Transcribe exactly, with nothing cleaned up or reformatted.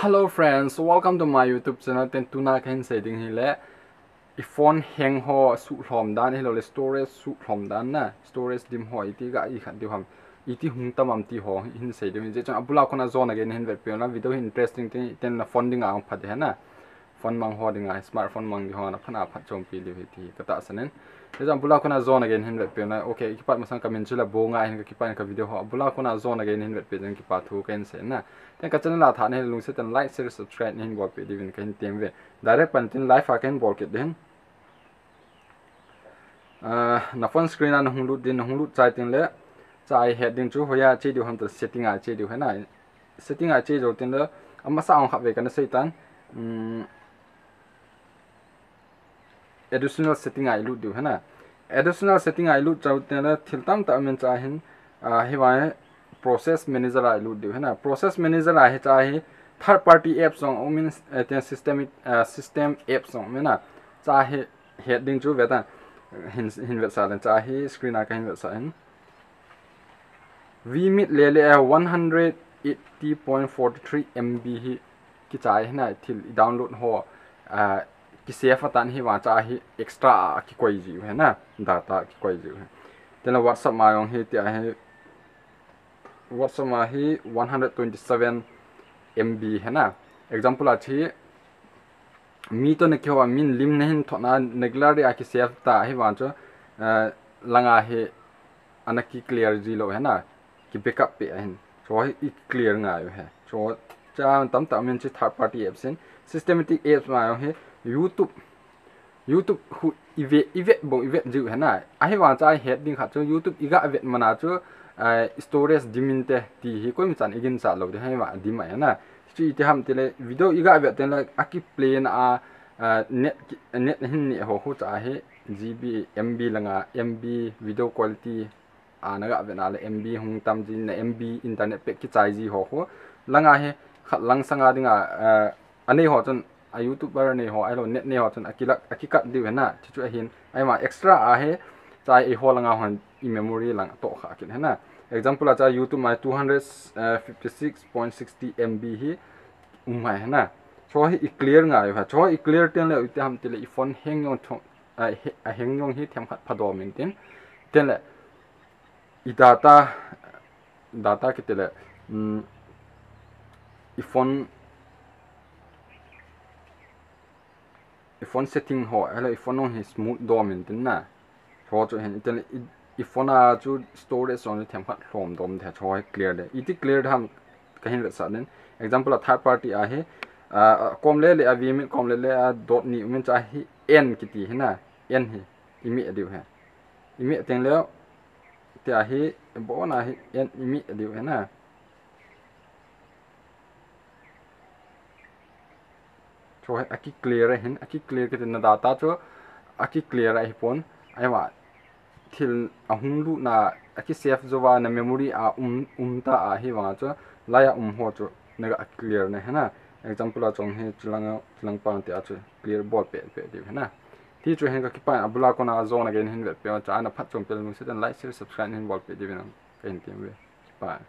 Hello friends, welcome to my YouTube channel. Ten tuna kahin sei ding hi le, i phone hang ho suhlhom dan, hilou le storage suhlhom dan na, storage dim ho iti ga i khat diu ham, iti hung tam am ti ho hin sei diu. Hijeh chun abula kona jona gei nahin vetpeh un lang, video hi interesting tin, ten na phone dinga ahung phat ding ahi na. Phone mang ho dinga, smartphone mang di ho na phat a phat chompi diu hi ti ka tahsan in. Hijeh chun abula kona jona gei nahin vetpeh un lang, okay, kipat masang ka min chu la Bonga hin ka kipat in ka video ho. Abula kona jona gei nahin vetpeh jeh in kipa thu kahin sei na. Ten ka channel a thah nahi le lungset in like, share, subscribe nahin bolpeh diuvin kahin tem ve. Direct pan tin live a kahin bol kit ding. Ah, na phone screen a nahung lut ding, nahung lut chai teng le, chai het ding chu hoiya che diu ham ti le setting a che diu ahi na. Setting a che jou teng le, amasa a hung khat vei kana sei tan. Um, additional setting a i lut diu ahi na. Additional setting a i lut chai teng le, thil tamtah um in chai hin, ah, hi vang hi process manager a i lut diu ahi na. Process manager a hi chai hi third party apps jong um in, eh, ten system, ah, system apps jong um in na. Chai hi het ding chu ve tan. Hin, hin vetsah leng chai hi screen a kahin vetsah in. Vmit le le, eh, one hundred eighty point four three M B hi kichai ahi na, thil i download ho, ah, ki save atan, hi vang chai hi extra a kikoi jiu ahi na, data kikoi jiu ahi. Ten le WhatsApp ma jong hi tia hi, WhatsApp ma hi one hundred twenty-seven M B ahi na. Example a chu mi toh na kiho a min lim nahin thot na, na gallery a ki save ta, hi vang chu, eh, langa hi ana ki clear ji lou ahi na, ki backup peh ahin. Chu hi i clear ngai u ahi. Chu chai tamtah um in chu third party apps in, systematic apps ma jong hi YouTube, YouTube khu i ve, i vet bou, i vet jiu ahi na. Ahi vang chai het ding khat chu YouTube i ga vet man a chu, eh, storage dim inte ti hi koima chan i ginchat lou ding ahi vang dim ahi na. Chu iti ham ti le video i ga vet teng le a ki play na a, eh, net ki, net hin neh ho khu chai hi G B, M B langa, M B video quality a na ga vet na le M B hung tam ji na, M B internet pack kichai ji ho khu. Langa hi khat lang sanga dinga, eh, anei ho chun, a YouTuber nei ho, ahilou net nei ho chun a ki lak, a ki cut diu ahi na, chu chu ahin, ahi vang extra a hi, chai eiho langa hon i memory lang toh kha kit ahi na. Example a chai YouTube ma two hundred fifty-six point sixty M B hi um ahi na. Chu hi i clear ngai u ahi, chu i clear teng le iti ham ti le i phone hang jong thong, a, he-, a hang jong hi themkhat phadom in tin. Ten le, i data, data kiti le, um, i phone, i phone setting ho, ahilou i phone jong hi smooth dom in tin na. Chu chu hin, iti le, i, i phone a chu storage jong hi themkhat lhom dom ding, chu hi clear ding. Iti clear ding ham kahin vetsah ding. Example a third party a hi, a, a kom le le a Vmit kom le le a dot ni um in chai hi N kiti ahi na. N hi i meh diu ahi. I meh teng le, tia hi, bon a hi, N i meh diu ahi na. Chu hi a ki clear ahin, a ki clear kiti na data chu, a ki clear ahi pon, ahi vang, thil a hung lut na, a ki save jou va na memory a um, um ta ahi vang a chu, lai a um ho chu, na ga clear na ahi na. Example a chu hi, chulang, chulang pang tia chu, clear bol peh, peh diu ahi na. Ti chu hin ka kipah in abula kona jona gei nahin vetpeh un, chai na phat chompi le lungset in like, share, subscribe nahin bolpeh diuvin kahin tem ve. Kipah in.